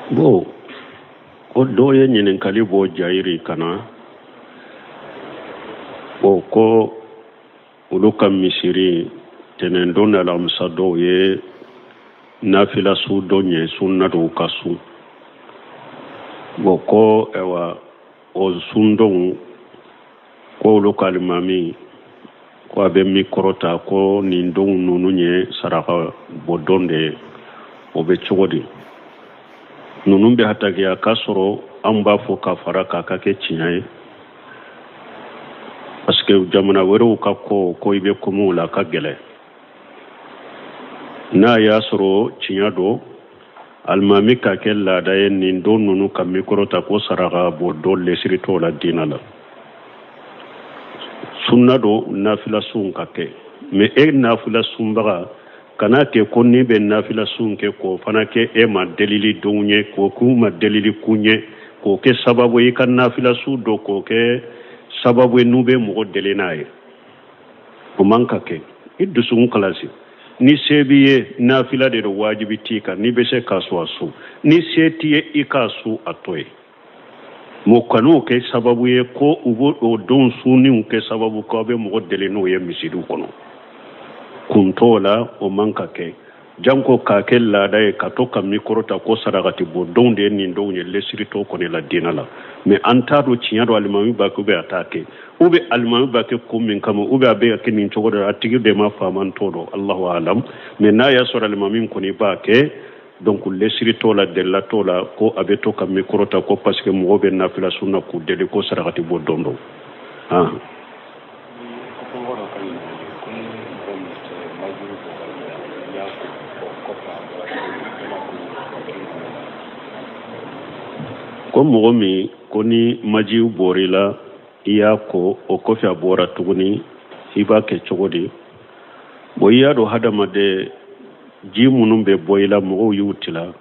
Bon, ko dɔ ye ɲininkali bɔ jayiri ka na o ko olu ka misiri tɛnɛndon ni alamisa don ye nafila sun don ye, sunna don ka sun. Bon, ko ayiwa, o sundonw ko olu ka alimami ko a bɛ mikɔrɔ ta ko nin donw ninnu ye saraka bɔ don de ye, o bɛ cogo di? Ninnu bɛ hatakiya k'a sɔrɔ an b'a fɔ ka fara k'a ka kɛ tiɲɛ ye, parce que jamana wɛrɛw ka ko ko i bɛ komiw la ka gɛlɛn. N'a y'a sɔrɔ tiɲɛ don, alimami ka kɛ laada ye nin don ninnu ka mikɔrɔ ta ko saraka bɔ don, lesiri t'o la diina la. Sunna don nafila sun ka kɛ, mais e nafila sunbaga kana kɛ ko n'i bɛ nafila sun kɛ k'o fana kɛ e ma delili don ye, k'o k'u ma delili kun ye, k'o kɛ sababu ye i ka nafila sun dɔ k'o kɛ sababu ye n'u bɛ mɔgɔ deli n'a ye. O man ka kɛ. I dusukun kalasi, ni se b'i ye, nafila de don, wajibi t'i kan. N'i bɛ se k'a sun, a sun. Ni se t'i ye i k'a sun, a to yen. Mɔ kan'o kɛ sababu ye ko u b'o o don sunniw kɛ sababu k'aw bɛ mɔgɔ deli n'o ye misiriw kɔnɔ. Kun t'o la, o man ka kɛ. Janko k'a kɛ laada ye ka to ka mikɔrɔ ta ko sarakati bɔ donw de ye nin donw ye, lesiri t'o kɔni la diinɛ la. Mais an t'a dɔn tiɲɛ don alimami b'a kɛ ou bien a t'a kɛ, ou bien alimami b'a kɛ kun min kama, ou bien a bɛ kɛ nin cogo de la, a tigi de ma faama, n t'o dɔn, Alahu alam. Mais n'a y'a sɔrɔ alimami kɔni b'a kɛ, donc lesiri t'o la, delila t'o la ko a bɛ to ka mikɔrɔ ta ko parce que mɔgɔw bɛ nafila sun na k'u deli ko sarakati bɔ don don. Ko mɔgɔ min ko ni majiw bɔr'i la, i y'a ko, o kɔfɛ a bɔra tuguni, i b'a kɛ cogo di? Bon, i y'a dɔn hadamaden ji minnu bɛ bɔ i la, mɔgɔw y'u tila,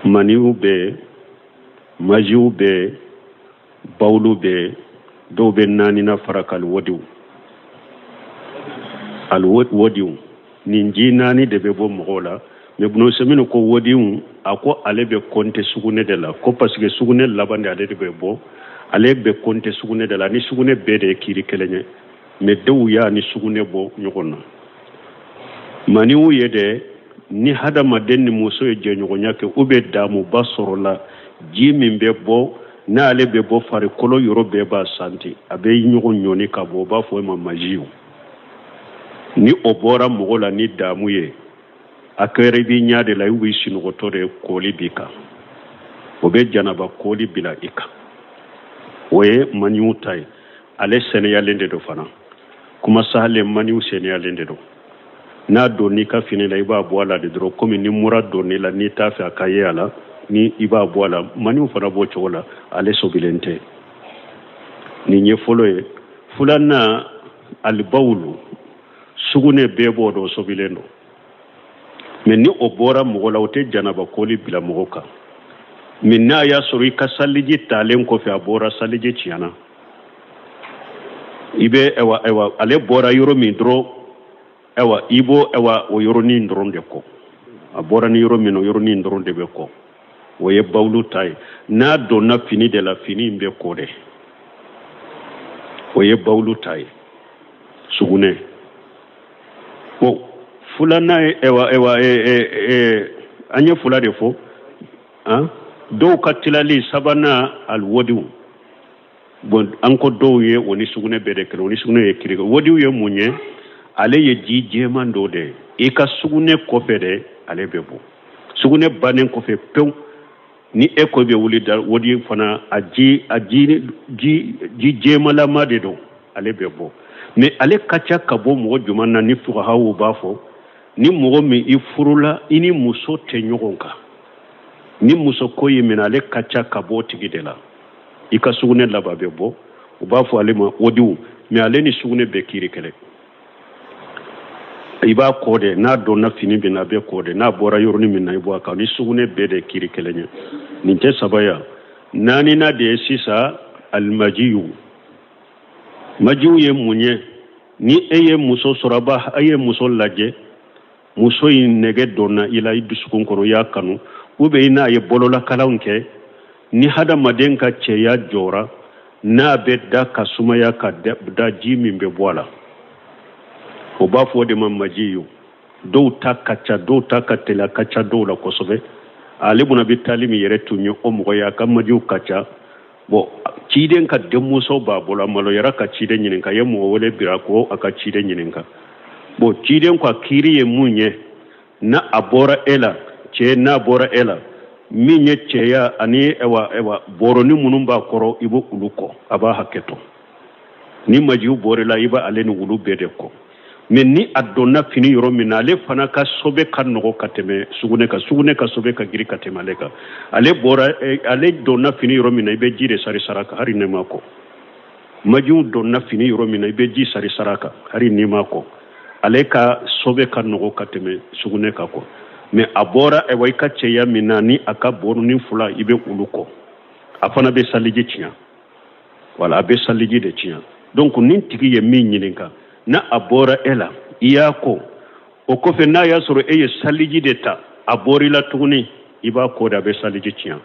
maniw bɛ, majiw bɛ, bawulu bɛ, dɔw bɛ naani na fara kan, aliwodiw, aliwodiw. Nin ji naani de bɛ bɔ mɔgɔw la. Mais Ibn Usaymin ko wodiw, a ko ale bɛ kɔnte sugunɛ de la, ko parce que sugunɛ laban de ale de bɛ bɔ, ale bɛ kɔnte sugunɛ de la. Ni sugunɛ bɛɛ de ye kiiri kelen ye, mais dɔw y'a ni sugunɛ bɔ ɲɔgɔn na. Maniw ye dɛ, ni hadamaden ni muso ye jɛɲɔgɔnya kɛ ou bien damuba sɔrɔla, ji min bɛ bɔ n'ale bɛ bɔ farikolo yɔrɔ bɛɛ b'a santi, a bɛ ɲɔgɔn ɲɔni ka bɔ, o b'a fɔ o ma majiw. Ni o bɔra mɔgɔ la ni damu ye, a kɛra i b'i ɲɛ de la, i b'i sinɔgɔtɔ de, koli b'i kan, o bɛ janaba koli bila i kan. O ye maniw ta ye, ale sɛnɛyalen de don fana. Kuma sahalen, maniw sɛnɛyalen de don. N'a donn'i ka fini la, i b'a bɔ a la de dɔrɔn, komi ni mura donn'i la, n'i t'a fɛ a ka ye a la, ni i b'a bɔ a la. Maniw fana b'o cogo la, ale sobilen tɛ. Nin ye fɔlɔ ye. Filanan, alibawulu, sugunɛ bɛɛ b'o dɔn, sobilen don. Mais ni o bɔra mɔgɔ la, o tɛ janaba koli bila mɔgɔ kan. Mais n'a y'a sɔrɔ i ka saliji talen kɔfɛ a bɔra, saliji tiɲɛna, i bɛ ayiwa ayiwa ale bɔra yɔrɔ min dɔrɔn, ayiwa i b'o ayiwa o yɔrɔnin dɔrɔn de ko. A bɔra ni yɔrɔ min, o yɔrɔnin dɔrɔn de bɛ ko. O ye bawulu ta ye. N'a donna fini de la, fini in bɛ ko de. O ye bawulu ta ye, sugunɛ. Bon, filanan ye ayiwa ayiwa an ye fila de fɔ. Dɔw ka tilali sabanan, aliwodiw. Bon, an ko dɔw ye o ni sugunɛ bɛɛ de kelen, o ni sugunɛ ye kiri. Wodiw ye mun ye? Ale ye ji jɛman dɔ de ye. I ka sugunɛ kɔfɛ de ale bɛ bɔ. Sugunɛ bannen kɔfɛ pewu, ni e ko bɛ wuli da, wodi fana a ji a ji ji ji jɛmalama de don, ale bɛ bɔ. Mais ale ka ca ka bɔ mɔgɔ jumɛn na? Ni fuqahaw b'a fɔ, ni mɔgɔ min i furula, i ni muso tɛ ɲɔgɔn kan, ni muso ko y'i minɛ, ale ka ca ka bɔ o tigi de la. I ka sugunɛ laban bɛ bɔ, u b'a fɔ ale ma wodiw. Mais ale ni sugunɛ bɛɛ kiiri kelen. I b'a ko de, n'a donna fini min na, a bɛ ko de, n'a bɔra yɔrɔnin min na, i bɔ a kan. Ni sugunɛ bɛɛ de kiri kelen ye. Nin tɛ saba ya. Naaninan de ye sisan alimajiyu. Majiw ye mun ye? Ni e ye muso sɔrɔ, a b'a a ye muso lajɛ, muso in nege donna i la i dusukun kɔnɔ, i y'a kanu, ou bien i n'a ye bololakalanw kɛ. Ni hadamaden ka cɛya jɔra, n'a bɛ da ka sumaya ka da, ji min bɛ bɔ a la, o b'a fɔ o de ma majiyu. Dɔw ta ka ca, dɔw ta ka teli, a ka ca dɔw la kosɛbɛ. Ale buna bi tali min yɛrɛ tun ye o mɔgɔ ye, a ka majiw ka ca. Bon, ciden ka denmuso b'a bolo, a maloyara ka ciden ɲininka, a ye mɔgɔ wele bira ko a ka ciden ɲininka. Bon, ciden ko a kiiri ye mun ye n'a a bɔra e la, cɛ, n'a bɔra e la, min ye cɛya ani ɛwa ɛwa bɔrɔni minnu b'a kɔrɔ, i b'o olu kɔ, a b'a hakɛ to. Ni majiw bɔr'i la, i b'ale ni wulu bɛɛ de kɔ. Mais ni a donna fini yɔrɔ min na, ale fana ka sobe ka nɔgɔ ka tɛmɛ sugunɛ kan, sugunɛ ka sobe ka giri ka tɛmɛ ale kan. Ale bɔra, ale donna fini yɔrɔ min na, i bɛ ji de sari sara kan, hali n'i ma kɔ. Majiw donna fini yɔrɔ min na, i bɛ ji sari sara kan, hali n'i ma kɔ. Ale ka sobe ka nɔgɔ ka tɛmɛ sugunɛ kan kɔ. Mais a bɔra ɛwa i ka cɛya min na, ni a ka bɔrɔnin fila, i bɛ olu kɔ, a fana bɛ saliji tiɲɛ. Wala a bɛ saliji de tiɲɛ. Donc nin tigi ye min ɲininka, n'a a bɔra e la, i y'a ko, o kɔfɛ n'a y'a sɔrɔ e ye saliji de ta, a bɔra i la tuguni, i b'a ko de, a bɛ saliji tiɲɛ.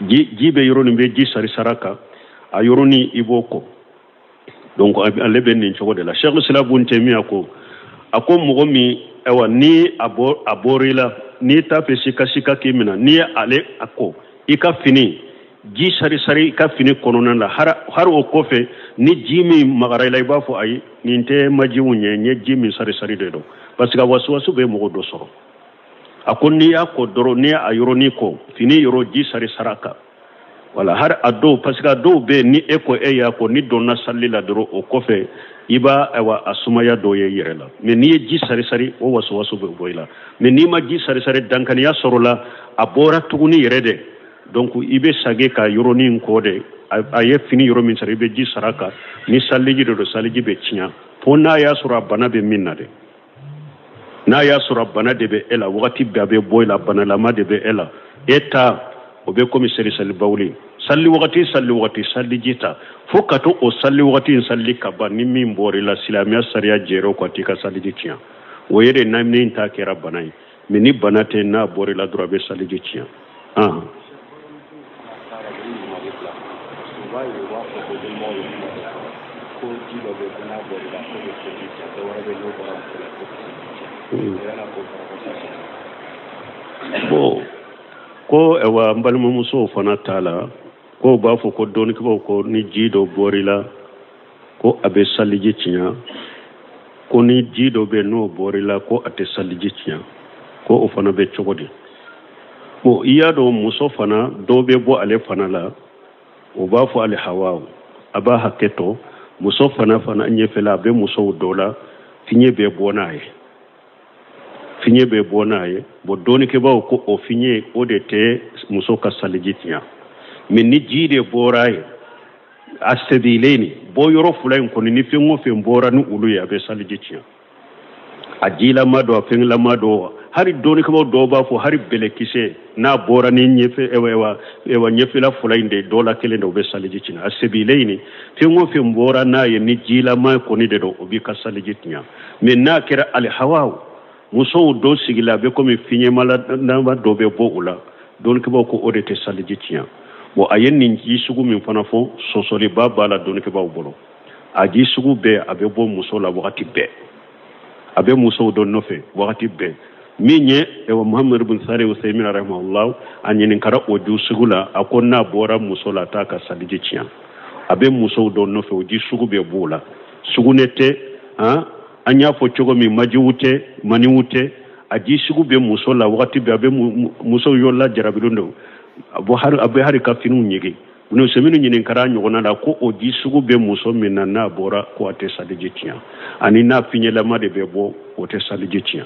Ji bɛ yɔrɔ nin bɛ ji sari sara kan, a yɔrɔnin i b'o ko. Donc ale bɛ nin cogo de la. Cheikh Islam Ibn Taymiyyah ko, a ko mɔgɔ min ayiwa ni a bɔra i la, n'i t'a fɛ sika sika k'i minɛ, n'i ye ale a ko i ka fini ji sari sari i ka fini kɔnɔna la, har o kɔfɛ ni ji min magara i la, i b'a fɔ ayi, nin tɛ majiw ɲɛ, n ye ji min sari sari de don, parce que a wasuwasu bɛ mɔgɔ dɔ sɔrɔ. A ko n'i y'a ko dɔrɔn, n'i y'a yɔrɔnin ko, fini yɔrɔ ji sari sara kan, wala har a dɔw, parce que a dɔw bɛ yen, ni e ko e y'a ko, ni donna sali la dɔrɔn, o kɔfɛ i b'a ayiwa a sumaya dɔ ye i yɛrɛ la. Mais n'i ye ji sari sari, o wasuwasu bɛ bɔ i la. Mais n'i ma ji sari sari, dankaniya sɔrɔ la, a bɔra tuguni yɛrɛ de. Donc i bɛ sage ka yɔrɔnin kɔ de, a ye fini yɔrɔ min sara, i bɛ ji sara kan. Ni saliji de don, saliji bɛ tiɲɛ, fo n'a y'a sɔrɔ a bana bɛ min na de. N'a y'a sɔrɔ a bana de bɛ e la, wagati bɛɛ a bɛ bɔ i la, banalama de bɛ e la, e ta o bɛ komi seli salibawuli, sali wagati sali wagati saliji ta, fo ka to o sali wagati in sali ka ban, ni min bɔra i la, silamɛya sariya jɛra o kan, t'i ka saliji tiɲɛ. O ye de ni ta kɛra bana ye. Mais ni bana tɛ, n'a bɔra i la dɔrɔn, a bɛ saliji tiɲɛ. Bon, ko ɛwa n balimamusow fana t'a la, ko b'a fɔ ko dɔnnikɛbaaw ko ni ji dɔ bɔr'i la ko a bɛ saliji tiɲɛ, ko ni ji dɔ bɛ n'o bɔr'i la ko a tɛ saliji tiɲɛ, ko o fana bɛ cogo di? Bon, i y'a dɔn muso fana dɔ bɛ bɔ ale fana la, o b'a fɔ ale hawa, a b'a hakɛ to. Muso fana ɲɛfɛla a bɛ musow dɔ la, fiɲɛ bɛ bɔ n'a ye, fiɲɛ bɛ bɔ n'a ye. Bon, dɔnnikɛbaaw ko o fiɲɛ o de tɛ muso ka saliji tiɲɛ. Mais ni ji de bɔra ye, a sɛbilen ni bɔ yɔrɔ fila in kɔni, ni fɛn o fɛn bɔra ni olu ye, a bɛ saliji tiɲɛ. A jilama don, a fɛnlama don, hali dɔnnikɛbaaw dɔw b'a fɔ hali bɛlɛkisɛ n'a bɔra ni ɲɛfɛ ɛwa ɛwa ɲɛfɛla fila in de dɔ la kelen de, o bɛ saliji tiɲɛ. A sɛbilen ni fɛn o fɛn bɔra n'a ye, ni jilama kɔni de don, o b'i ka saliji tiɲɛ. Mais n'a kɛra alihawa, musow dɔ sigila a bɛ komi fiɲɛmalama dɔ bɛ bɔ u la, dɔnnikɛbaaw ko o de tɛ saliji tiɲɛ. Bon, a ye nin ji sugu min fana fɔ, sɔsɔliba b'a la dɔnnikɛbaaw bolo. A ji sugu bɛɛ a bɛ bɔ muso la wagati bɛɛ, a bɛ musow dɔ nɔfɛ wagati bɛɛ. Min ye ɛwa Muhammad bin Salih Usaymin rahimahullah, a ɲininkara o ji sugu la, a ko n'a bɔra muso la, a t'a ka saliji tiɲɛ. A bɛ musow dɔ nɔfɛ, o ji sugu bɛɛ b'o la. Sugunɛ tɛ, an y'a fɔ cogo min, majiw tɛ, maniw tɛ, a ji sugu bɛ muso la wagati bɛɛ, a bɛ musow yɔrɔ la jarabilen don, a bɛ hali ka finiw ɲigin. Muso minnu ɲininkara ɲɔgɔnna la ko o ji sugu bɛ muso min na, n'a bɔra ko a tɛ saliji tiɲɛ, ani n'a fiɲɛlama de bɛ bɔ, o tɛ saliji tiɲɛ.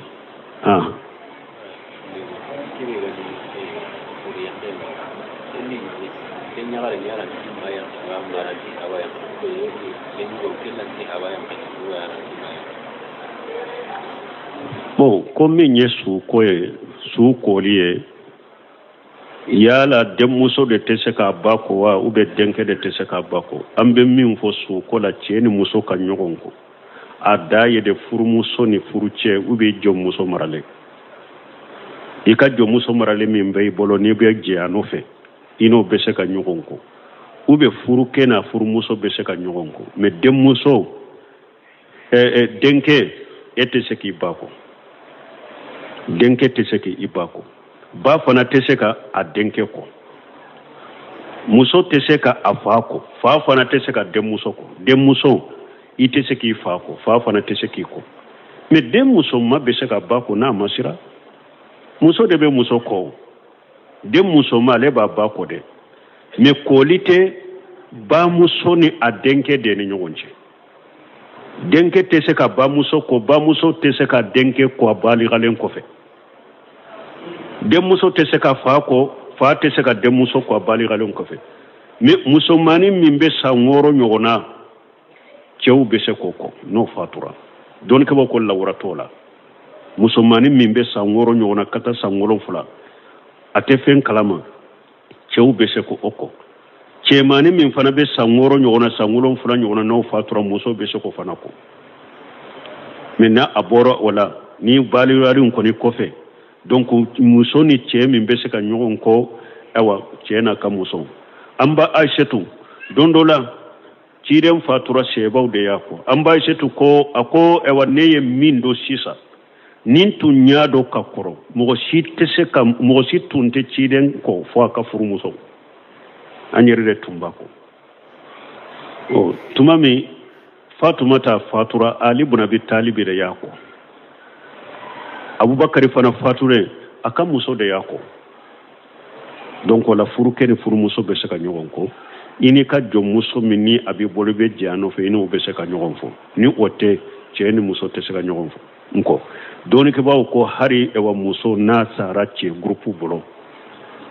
Bon, ko min ye su ko ye, su koli ye, yala denmuso de tɛ se k'a ba ko wa, ou bien denkɛ de tɛ se k'a ba ko? An bɛ min fɔ su ko la, cɛ ni muso ka ɲɔgɔn ko, a da ye de furumuso ni furucɛ ou bien jɔnmuso maralen. I ka jɔnmuso maralen min bɛ i bolo, n'i bɛ jɛ a nɔfɛ, i n'o bɛ se ka ɲɔgɔn ko, ou bien furukɛ n'a furumuso bɛ se ka ɲɔgɔn ko. Mais denmuso, denkɛ, e tɛ se k'i ba ko, denkɛ tɛ se k'i ba ko, ba fana tɛ se ka a denkɛ kɔ, muso tɛ se ka a fa kɔ, fa fana tɛ se ka denmuso kɔ, denmuso i tɛ se k'i fa kɔ, fa fana tɛ se k'i kɔ. Mais den musoman bɛ se ka ba kɔ n'a ma siran. Muso de bɛ muso kɔ, den musoman ale b'a ba kɔ dɛ, mais kɔli tɛ bamuso ni a denkɛ de ni ɲɔgɔn cɛ. Denkɛ tɛ se ka bamuso kɔ, bamuso tɛ se ka denkɛ kɔ a baligalen kɔfɛ. Denmuso tɛ se ka fa kɔ, fa tɛ se ka denmuso kɔ a baligalen kɔfɛ. Mais musomannin min bɛ san 6 ɲɔgɔn na, cɛw bɛ se k'o kɔ n'o fatura. Dɔnnikɛbaaw ko lawura t'o la. Musomannin min bɛ san 6 ɲɔgɔn na ka taa san 7, a tɛ fɛn kalama, cɛw bɛ se k'o kɔ. Cɛmannin min fana bɛ san 6 ɲɔgɔn na, san 7 ɲɔgɔn na, n'o fatura, muso bɛ se k'o fana kɔ. Mais n'a a bɔra o la, ni baligalen kɔni kɔfɛ, donc muso ni cɛ min bɛ se ka ɲɔgɔn kɔ, ayiwa cɛ n'a ka muso. An ba Ayisetu, don dɔ la ciden fatura, sɛbaw de y'a kɔ. An ba Ayisetu ko, a ko ayiwa ne ye min don sisan, ni n tun y'a dɔn ka kɔrɔ, mɔgɔ si tɛ se ka, mɔgɔ si tun tɛ ciden kɔ fo a ka furumuso. An yɛrɛ de tun b'a kɔ. Ɔ tuma min Fatumata fatura, Ali bun Abi Talib de y'a kɔ. Abubakari fana fatulen, a ka muso de y'a kɔ. Donc o la furukɛ ni furumuso bɛ se ka ɲɔgɔn kɔ. I n'i ka jɔnmuso min ni a b'i bolo bɛ jɛ a nɔfɛ, i n'o bɛ se ka ɲɔgɔn fɔ. Ni o tɛ, cɛ ni muso tɛ se ka ɲɔgɔn fɔ. N kɔ dɔnnikɛbaaw ko hari ɛwa muso n'a sara cɛ gurupu bolo,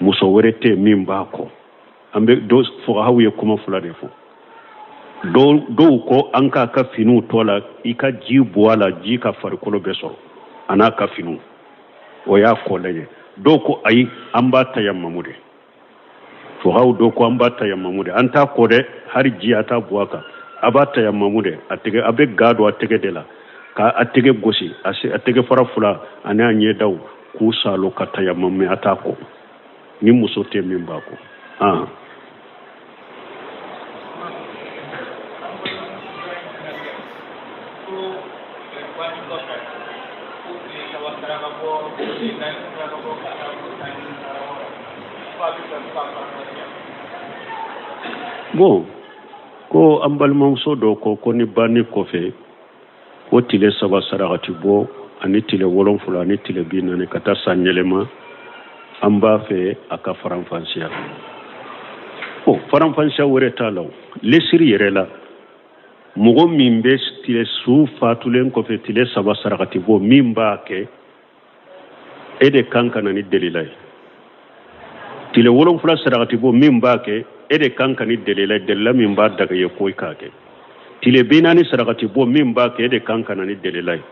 muso wɛrɛ tɛ min b'a kɔ. An bɛ dɔ fuqahaw ye kuma fila de fɔ. Dɔw ko an k'a ka finiw tɔ la, i ka ji bɔ a la, ji ka farikolo bɛɛ sɔrɔ a n'a ka finiw, o y'a kɔlɛ ye. Dɔw ko ayi, an b'a tayamamu de. Fuqahaw dɔw ko an b'a tayamamu de, an t'a kɔ dɛ, hali ji a t'a bɔ a kan, a b'a tayamamu de, a tɛgɛ, a bɛ ga don a tɛgɛ de la, k'a tɛgɛ gosi, a tɛgɛ fara fila ani a ɲɛdaw k'u salo ka tayamamu, a t'a kɔ. Ni muso tɛ min b'a kɔ. Bon, ko an balimamuso dɔ ko ko ni banni kɔfɛ ko tile 3 sarakati bɔ ani tile 7 ani tile 40 ka taa san yɛlɛma, an b'a fɛ a ka faranfasiya. Bon, faranfasiya wɛrɛ t'a la o. Lesiri yɛrɛ la, mɔgɔ min bɛ tile su fatulen kɔfɛ tile 3 sarakati bɔ, min b'a kɛ, e de kan ka na ni delila ye. Tile 7 sarakati bɔ, min b'a kɛ, e de kan ka ni delila ye, delila min b'a daga ye ko i k'a kɛ. Tile 40 sarakati bɔ, min b'a kɛ, e de kan ka na ni delila ye.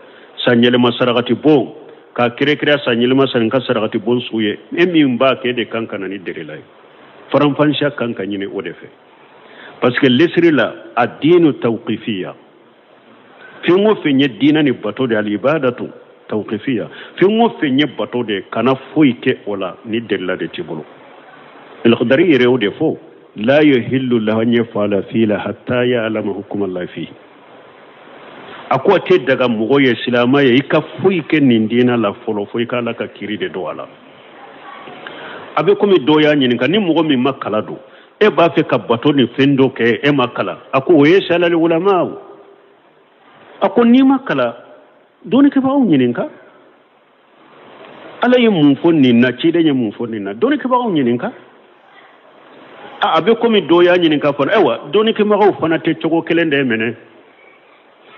San yɛlɛma sarakati bɔ, k'a kɛrɛkɛrɛ san yɛlɛma san ka sarakati bɔ su ye, e min b'a kɛ, e de kan ka na ni delila ye. Faranfasiya kan ka ɲini o de fɛ. Parce que lesiri la, a diinu tawqifiya. Fɛn o fɛn ye diinɛ ni bato de ye, alibadatu tawqifiya. Fɛn o fɛn ye bato de ye, kana foyi kɛ o la ni delila de t'i bolo. Al-Khudari yɛrɛ y'o de fɔ. La yuhillu lahu an yaf'ala fi'la hatta ya'lama hukma Allah fihi. A ko a tɛ daga mɔgɔ ye, silamɛ ye, i ka foyi kɛ nin diinɛ la fɔlɔ, fo i ka Ala ka kiri de don a la. A bɛ komi dɔw y'a ɲininka, ni mɔgɔ min ma kala don, e b'a fɛ ka bato ni fɛn dɔ kɛ, e ma kalan. A ko o ye salali ulama o. A ko n'i ma kalan, dɔnnikɛbagaw ɲininka. Ala ye mun fɔ nin na, ciden ye mun fɔ nin na, dɔnnikɛbagaw ɲininka. A bɛ komi dɔw y'a ɲininka fana, ayiwa dɔnnikɛbagaw fana tɛ cogo kelen de minɛ.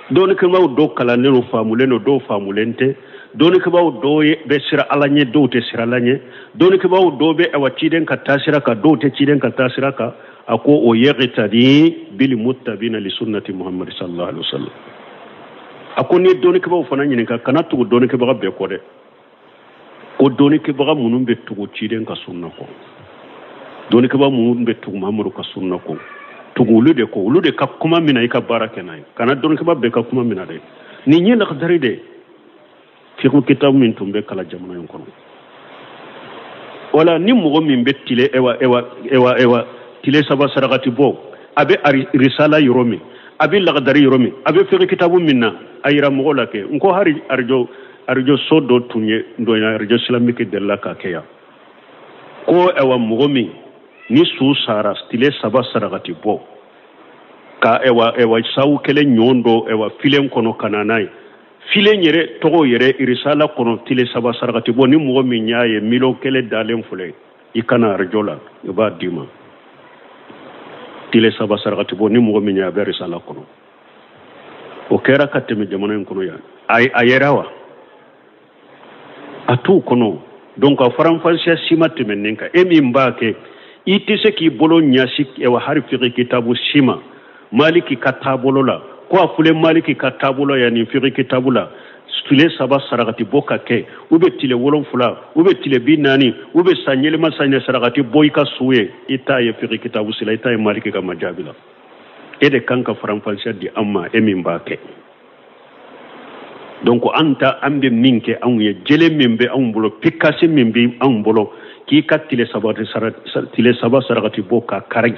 Dɔnnikɛbagaw dɔw kalannen don, faamulen don, dɔw faamulen tɛ. Dɔnnikɛbagaw dɔw bɛ siran Ala ɲɛ, dɔw tɛ siran Ala ɲɛ. Dɔnnikɛbagaw dɔw bɛ ayiwa ciden ka taasira kan, dɔw tɛ ciden ka taasira kan. A ko o yaqtadi bil muttabina li sunnati Muhammad sallallahu alaihi wasallam. A ko n'i ye dɔnnikɛbagaw fana ɲininka, kana tugu dɔnnikɛbaga bɛɛ kɔ dɛ. Ko dɔnnikɛbaga minnu bɛ tugu ciden ka sunna kɔ, dɔnnikɛbaga minnu bɛ tugu Mamadu ka sunna kɔ, tugu olu de kɔ, olu de ka kuma minɛ i ka baara kɛ n'a ye. Kana dɔnnikɛbaga bɛɛ ka kuma minɛ dɛ. Nin ye lakadari de fiqh kitabu min tun bɛ kalan jamana in kɔnɔ. Wala ni mɔgɔ min bɛ tile ewa ewa ewa ewa tile saba sarakati bɔ, a bɛ risala yɔrɔ min, a bɛ lakadari yɔrɔ min, a bɛ fiqh kitabu min na, a yira mɔgɔ la kɛ. N ko hali arajo so dɔ tun ye dɔ arajo islamique delila k'a kɛ yan. Ko ewa mɔgɔ min ni su sara tile saba sarakati bɔ, ka ewa ewa sawu kelen ɲɔgɔn dɔ ewa filen kɔnɔ ka na n'a ye. Filen yɛrɛ tɔgɔ yɛrɛ risala kɔnɔ tile saba sarakati bɔ, ni mɔgɔ min y'a ye 1,000,000 dalen filɛ, i kana arajo la, i b'a d'i ma. Tile saba sarakati bɔ, ni mɔgɔ min y'a bɛ risala kɔnɔ. O kɛra ka tɛmɛ jamana in kɔnɔ yan. A yɛrɛ wa? A t'o kɔnɔ. Donc a faranfasiya si ma tɛmɛ nin kan. E min b'a kɛ, i tɛ se k'i bolo ɲɛsin ewa hali fiqh kitabu si ma. Maliki ka taabolo la, ko a filɛ Maliki ka taabolo yan nin fiqh kitabu la, tile saba sarakati bɔ ka kɛ, u bɛ tile 7, u bɛ tile 40, u bɛ san yɛlɛma san ɲɛ sarakati bɔ i ka su ye, i t'a ye fiqh kitabu si la, i t'a ye Maliki ka majaabi la. E de kan ka faranfasiya di an ma, e min b'a kɛ. Donc an ta an bɛ min kɛ anw ye, jele min bɛ anw bolo, pikasi min bɛ anw bolo, k'i ka tile saba sarakati bɔ k'a kari,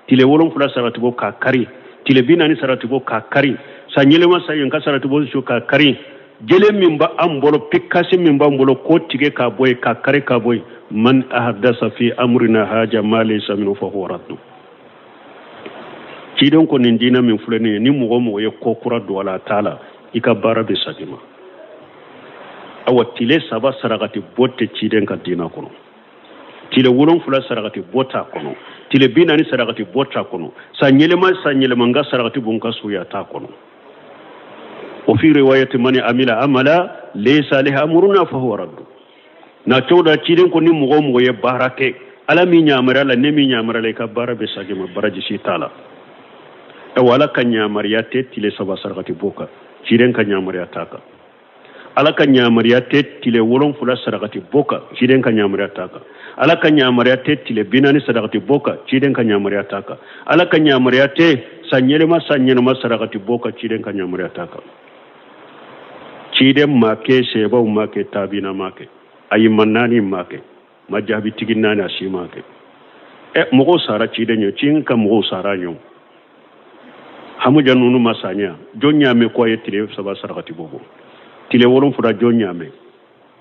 tile 7 sarakati bɔ k'a kari, tile 40 sarakati bɔ k'a kari, san yɛlɛma san yen ka sarakati bɔ su k'a kari, jele min b'an bolo, pikasi min b'an bolo, k'o tigɛ k'a bɔ yen, k'a kari k'a bɔ yen. Man ahdasa fi amrina haja ma laysa minhu fa huwa raddu. Ciden ko nin diinɛ min filɛ nin ye, ni mɔgɔ mɔgɔ ye ko kura don a la, a t'a la, i ka baara bɛ segin ma. Awa tile saba sarakati bɔ tɛ ciden ka diinɛ kɔnɔ, tile 7 sarakati bɔ t'a kɔnɔ, tile 40 sarakati bɔ t'a kɔnɔ, san yɛlɛma san yɛlɛma n ka sarakati bɔ n ka soya t'a kɔnɔ. O fi riwayati man amila amala laysa alayhi amruna fa huwa raddu. Na cogo la ciden ko ni mɔgɔ o mɔgɔ ye baara kɛ, Ala min yamaruya la, ne min yamaruya la, i ka baara bɛ segin ma, baraji si t'a la. Awa Ala ka yamaruya tɛ tile saba sarakati bɔ kan, ciden ka yamaruya t'a kan. Ala ka yamaruya tɛ tile 7 sarakati bɔ kan, ciden ka yamaruya t'a kan. Ala ka yamaruya tɛ tile 40 sarakati bɔ kan, ciden ka yamaruya t'a kan. Ala ka yamaruya tɛ san yɛlɛma san yɛlɛma sarakati bɔ kan, ciden ka yamaruya t'a kan. Ciden ma kɛ, sebaw ma kɛ, taabina ma kɛ, ayima naani ma kɛ, ma jaabitigi naani a si ma kɛ. Mɔgɔw sara ciden ɲɛ, ciden ka mɔgɔw sara ɲɛ. Hamuja ninnu ma sa ɲɛ, jɔn y'a mɛn ko a ye tile saba sarakati bɔ bɔ? Tile 7 jɔn y'a mɛn?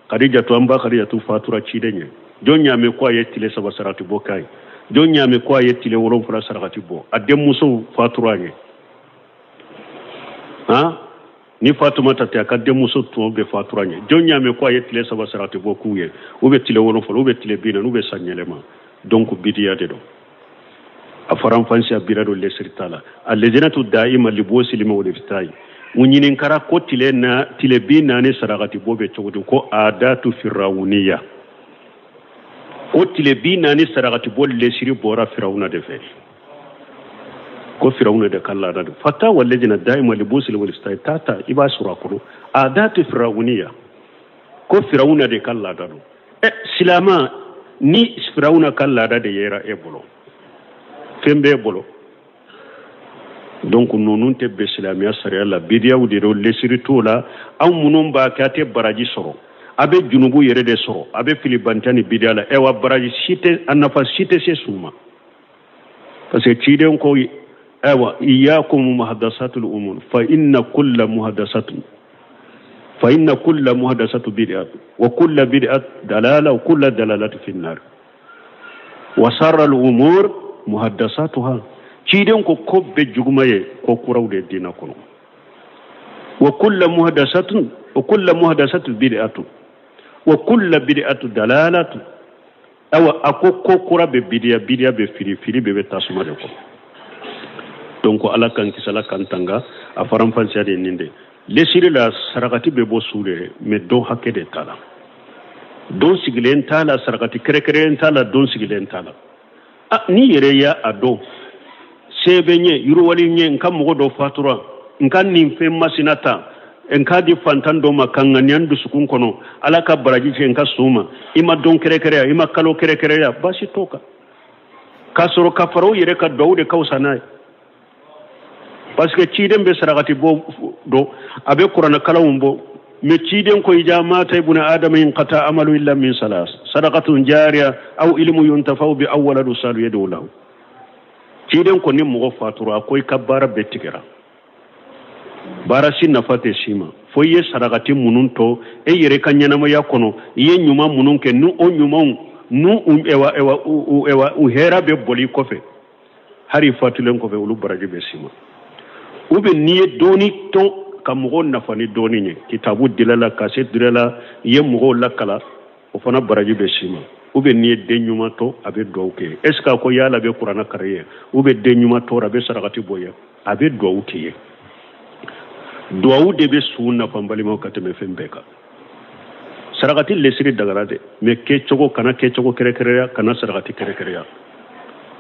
Kadijatu, an ba Kadijatu fatura ciden ɲɛ, jɔn y'a mɛn ko a ye tile saba sarakati bɔ k'a ye? Jɔn y'a mɛn ko a ye tile 7 sarakati bɔ? A denmusow fatura ɲɛ. Han, ni Fatumata tɛ, a ka denmuso tɔw bɛɛ fatura ɲɛ. Jɔn y'a mɛn ko a ye tile saba sarakati bɔ k'u ye? U bɛ tile 7, u bɛ tile 40, u bɛ san yɛlɛma. Donc bidiya de don. A faranfasiya bira don, lesiri t'a la. A lejinatu da'ima libosi lima wal iftai. U ɲininkara ko tile 40 sarakati bɔ bɛ cogo di? Ko adatu firawuniya. Ko tile 40 sarakati bɔ lesiri bɔra Firawuna de fɛ. Ko Firawuna de ka laada don. Fatawa lejina da'ima libosi lima wal iftai. Tata i b'a sɔrɔ a kɔnɔ. Adatu firawuniya. Ko Firawuna de ka laada don. Silama ni Firawuna ka laada de yera e bolo, fɛn b'e bolo. Donc ninnu tɛ bɛn silamɛya sariya la, bidiyaw de don, lesiri t'o la. Anw minnu b'a kɛ, a tɛ baraji sɔrɔ, a bɛ junubu yɛrɛ de sɔrɔ, a bɛ filibanta ni bidiya la. Wa baraji si tɛ, a nafa si tɛ se su ma. Parce que ciden ko ayiwa iyyakum muhaddasatul umur fa inna kulla muhaddasatun fa inna kulla muhaddasatu bid'at wa kulla bid'at dalala wa kulla dalalatu fi nnar wa sarra al umur muhaddasatuha. Ciden ko ko bɛɛ juguma ye ko kuraw de diinɛ kɔnɔ. Wa kulla muhaddasatun wa kulla muhaddasatu bid'atu wa kulla bid'atu dalalatu. Awa a ko ko kura bɛ bidiya, bidiya bɛ fili, fili bɛɛ bɛ tasuma de kɔnɔ. Donc Ala k'an kisi, Ala k'an tanga. A faranfasiya de ye nin de. Lesiri la sarakati bɛ bɔ su de, mais don hakɛ de t'a la. Don sigilen t'a la, sarakati kɛrɛnkɛrɛnnen t'a la, don sigilen t'a la. N'i yɛrɛ y'a a dɔn, se bɛ n ye, yiriwali n ye, n ka mɔgɔ dɔ fatura, n ka nin fɛn masina ta, N k'a di fantan dɔ ma ka ŋaniya n dusukun kɔnɔ Ala ka baraji se n ka su ma. I ma don kɛrɛkɛrɛya, i ma kalo kɛrɛkɛrɛya, baasi t'o kan. K'a sɔrɔ ka fara u yɛrɛ ka duwawu de ka fisa n'a ye. Parce que ciden bɛ sarakati bɔ dɔn, a bɛ kuranɛkalanw bɔ, mais ciden ko ija mata ibnu adama inqata amalu illa min salas sadaqatun jariya aw ilmu yuntafau bi aw waladu salu yadu lahu. Ciden ko ni mɔgɔ fatura, a ko i ka baara bɛɛ tigɛra, baara si nafa tɛ s'i ma fo i ye sarakati minnu to e yɛrɛ ka ɲɛnamaya kɔnɔ, i ye ɲuman minnu kɛ, ni o ɲumanw n'u ewa ewa u ewa u hɛrɛ bɛ boli i kɔfɛ hali i fatulen kɔfɛ, olu baraji bɛ s'i ma. Ou bien n'i ye dɔɔni to ka mɔgɔw nafa ni dɔɔni ye, kitabu dila la, kase dila la, i ye mɔgɔw lakala, o fana baraji bɛ s'i ma. Ou bien n'i ye den ɲuman to, a bɛ duwawu kɛ. Est ce que a ko yala bɛ kuranɛ karan ye, ou bien den ɲuman tora a bɛ sarakati bɔ ye, a bɛ duwawu kɛ ye. Duwawu de bɛ su nafa, n balimaw, ka tɛmɛ fɛn bɛɛ kan. Sarakati lesiri dagara dɛ, mais kɛcogo kana kɛcogo kɛrɛkɛrɛya, kana sarakati kɛrɛkɛrɛya,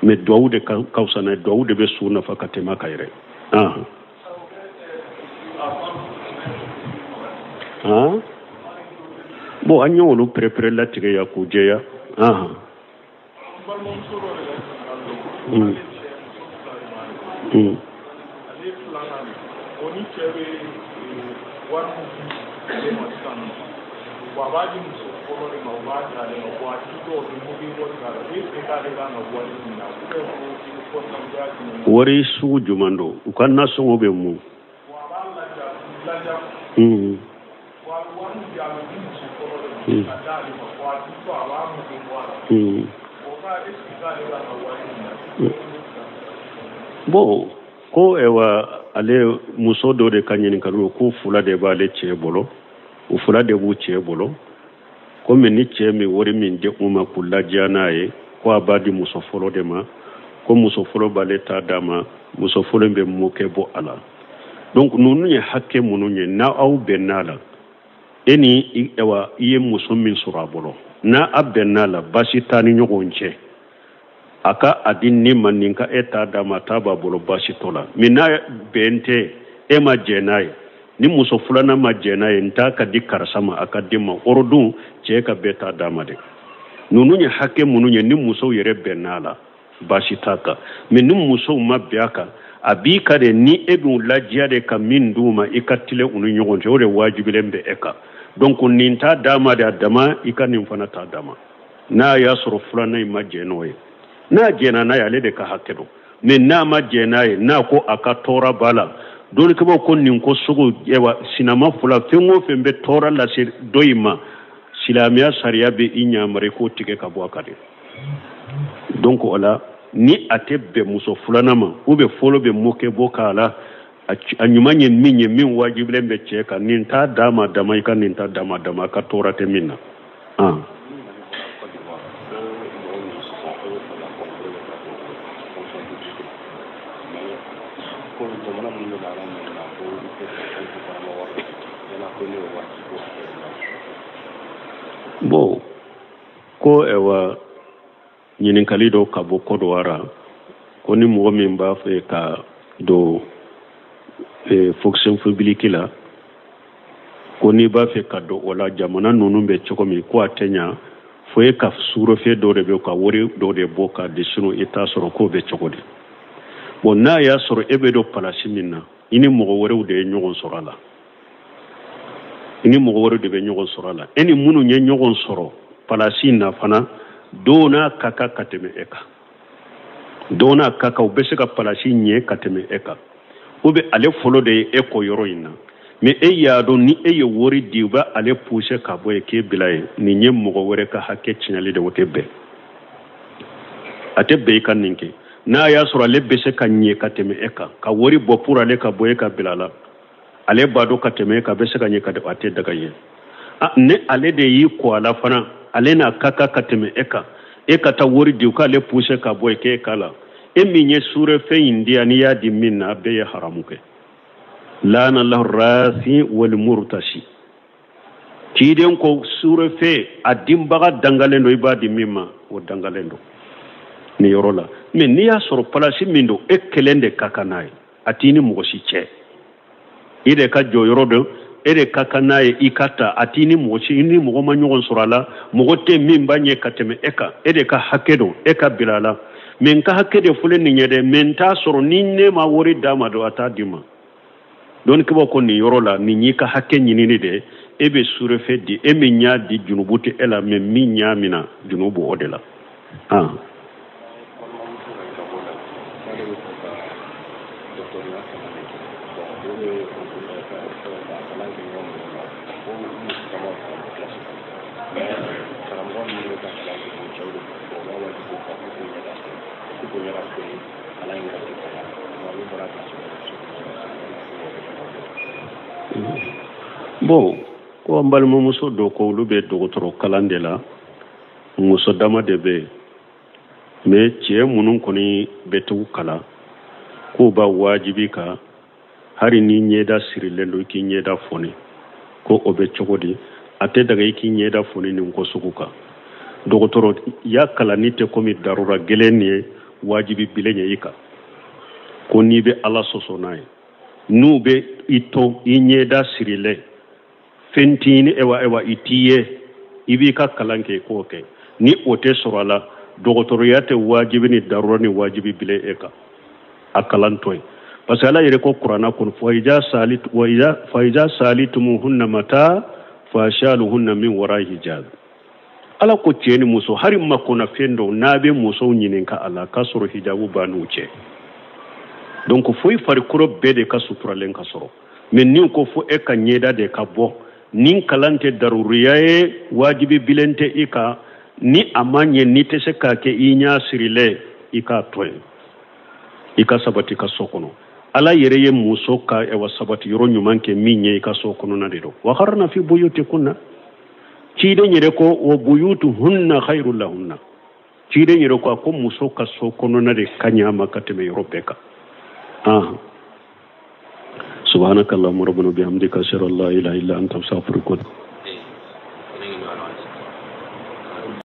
mais duwawu de ka fisa n'a ye. Duwawu de bɛ su nafa ka tɛmɛ a kan yɛrɛ. Bon, an y'olu perepere latigɛ ya k'u jɛya. Ale filanan o ni cɛ bɛ wari min di ale ma sisan nɔ, wa a b'a di muso fɔlɔ de ma, o b'a di ale ma. Wa a di dɔw bɛ mobili wari k'a la, e fɛ k'ale kan ka wari min na, ou bien ko responsabilité jumɛn? Wari sugu jumɛn don? U ka nasɔngɔ bɛ mun? Wa a b'a laja laja. Wa a bɛ wari min di, a bɛ di muso fɔlɔ de ma ka d'ale ma. Wa a di tɔ, a b'a mobili bɔ a la. O ka est ce que k'ale kan ka wari min na? Bon, ko ewa ale muso dɔ de ka ɲininkali o, ko fila de b'ale cɛ bolo, o fila de b'u cɛ bolo. Komi ni cɛ min wari min di u ma k'u ladiya n'a ye, ko a b'a di muso fɔlɔ de ma, ko muso fɔlɔ b'ale ta d'a ma, muso fɔlɔ bɛ mɔkɛ bɔ a la. Donc ninnu ye hakɛ minnu ye, n'a aw bɛnn'a la, e ni ewa i ye muso min sɔrɔ a bolo, n'a a bɛnn'a la, baasi t'a ni ɲɔgɔn cɛ, a ka a di nin ma, nin ka e ta d'a ma, ta b'a bolo, baasi t'o la. Mais n'a bɛn tɛ, e ma jɛn n'a ye, ni muso filanan ma jɛn n'a ye, n t'a ka di karisa ma, a ka di ma ɔrɔ dun, cɛ ka bɛɛ ta d'a ma dɛ. Ninnu ye hakɛ minnu ye, ni musow yɛrɛ bɛnn'a la, baasi t'a kan. Mais ni musow ma bɛn a kan, a b'i ka de ni e b'u ladiya de ka min d'u ma, i ka tilen u ni ɲɔgɔn cɛ, o de wajibilen bɛ e kan. Donc nin t'a d'a ma de, a dama i ka nin fana t'a d'a ma. N'a y'a sɔrɔ filanan in ma jɛn n'o ye, n'a jɛnna n'a ye, ale de ka hakɛ don. Mais n'a ma jɛn n'a ye, n'a ko a ka tɔɔrɔ b'a la, dɔnnikɛbaaw ko nin ko sugu, ewa sinama fila, fɛn o fɛn bɛ tɔɔrɔ lase dɔ in ma, silamɛya sariya bɛ i ɲamari k'o tigɛ ka bɔ a kan de. Donc o la, ni a tɛ bɛn muso filanan ma, ou bien fɔlɔ bɛ mɔkɛ bɔ k'a la, a ɲuman ye min ye, min wajibilen bɛ cɛ kan, nin t'a d'a ma dama, i ka nin t'a d'a ma dama, a ka tɔɔrɔ tɛ min na. Bon, ko ewa ɲininkali dɔ ka bɔ Kɔdiwara, ko ni mɔgɔ min b'a fɛ ka don fonction publique la, ko n'i b'a fɛ ka don o la, jamana ninnu bɛ cogo min, ko a tɛ ɲa fo e ka surefɛ dɔ de bɛ ka wari dɔ de bɔ k'a di, sinon i t'a sɔrɔ. K'o bɛ cogo di? Bon, n'a y'a sɔrɔ e bɛ don palasi min na, i ni mɔgɔ wɛrɛw de ye ɲɔgɔn sɔrɔ a la, i ni mɔgɔ wɛrɛw de bɛ ɲɔgɔn sɔrɔ a la, e ni minnu ye ɲɔgɔn sɔrɔ palasi in na fana, dɔw n'a ka kan ka tɛmɛ e kan, dɔw n'a ka kan, u bɛ se ka palasi ɲɛ ka tɛmɛ e kan, ou bien ale fɔlɔ de ye e kɔ yɔrɔ in na, mais e y'a dɔn ni e ye wari di, u bɛ ale pousser ka bɔ yen k'e bila yen. Nin ye mɔgɔ wɛrɛ ka hakɛ tiɲɛli de, o tɛ bɛn, a tɛ bɛn i ka nin kɛ. N'a y'a sɔrɔ ale bɛ se ka ɲɛ ka tɛmɛ e kan, ka wari bɔ pour ale ka bɔ e ka bila la, ale b'a dɔn ka tɛmɛ e kan, a bɛ se ka ɲɛ ka a tɛ daga ye. Ni ale de y'i kɔ a la fana, ale n'a ka kan ka tɛmɛ e kan, e ka taa wari di u k'ale pousser ka bɔ yen k'e k'a la, e min ye suurefɛn in di yan, n'i y'a di min na, a bɛɛ ye haramu kɛ. Laana lahu rasi wal murtasi, ciden ko suurefɛn a dinbaga dangalen don, i b'a di min ma, o dangalen don nin yɔrɔ la. Mais n'i y'a sɔrɔ palasi min don, e kelen de ka kan n'a ye, a t'i ni mɔgɔ si cɛ, i de ka jɔyɔrɔ don, E de ka kan n'a ye, i ka ta. A t'i ni mɔgɔ si, i ni mɔgɔ ma ɲɔgɔn sɔrɔ a la, mɔgɔ tɛ min b'a ɲɛ ka tɛmɛ e kan. E de ka hakɛ don, e ka bila a la. Mɛ n ka hakɛ de filɛ nin ye dɛ, mɛ n t'a sɔrɔ ni ne ma wari d'a ma dɔn, a t'a di ma. Dɔnnikɛbaw ko nin yɔrɔ la, nin y'i ka hakɛ ɲinini de, e bɛ surefe di. E min y'a di, junubu tɛ e la, mɛ min y'a mina, junubu o de la. Ah. Bon, ko an balimamuso dɔ ko olu bɛ dɔgɔtɔrɔ kalan de la, muso dama de bɛ yen, mɛ cɛ minnu kɔni bɛ t'u kalan, k'u b'a wajibi ka hali ni ɲɛda sirilen don, i k'i ɲɛda foni. Ko o bɛ cogo di? A tɛ daga i k'i ɲɛda foni nin ko sugu kan. Dɔgɔtɔrɔ ya kalanni tɛ komi darura gɛlɛn nin ye wajibi bilen ye i kan, ko n'i bɛ Ala sɔsɔ n'a ye. N'u bɛ i to i ɲɛda sirilen, fɛn t'i ni ewa ewa i t'i ye, i b'i ka kalan kɛ, i k'o kɛ. Ni o tɛ sɔrɔ a la, dɔgɔtɔrɔya tɛ wajibi ni darura ni wajibi bilen e kan, a kalan to yen. Parce que Ala yɛrɛ ko kuranna kɔnɔ: "Fa iza sa'altumuhunna mata'an fas'aluhunna min wara hijab." Ala ko cɛ ni muso, hali makɔnɔ fɛn dɔw, n'a bɛ musow ɲininka a la k'a sɔrɔ hijabu b'a n'u cɛ. Donc fo i farikolo bɛɛ de ka suturalen ka sɔrɔ. Mɛ ni ko fo e ka ɲɛda de ka bɔ, nin kalan tɛ daruriya ye, wajibi bilen tɛ i kan. Ni a ma ɲɛ, n'i tɛ se k'a kɛ i ɲɛ sirilen, i k'a to yen, i ka sabati ka so kɔnɔ. Ala yɛrɛ ye muso ka ɛwa sabati yɔrɔ ɲuman kɛ min ye, i ka so kɔnɔna de don. Waqarna fi buyutikunna. Ciden yɛrɛ ko: wa buyutuhunna khairu lahunna. Ciden yɛrɛ ko a ko muso ka so kɔnɔna de ka ɲi a ma ka tɛmɛ yɔrɔ bɛɛ kan. Ah, subhanaka allahumma rabbana bihamdika, ashhadu an la ilaha illa anta, astaghfiruka.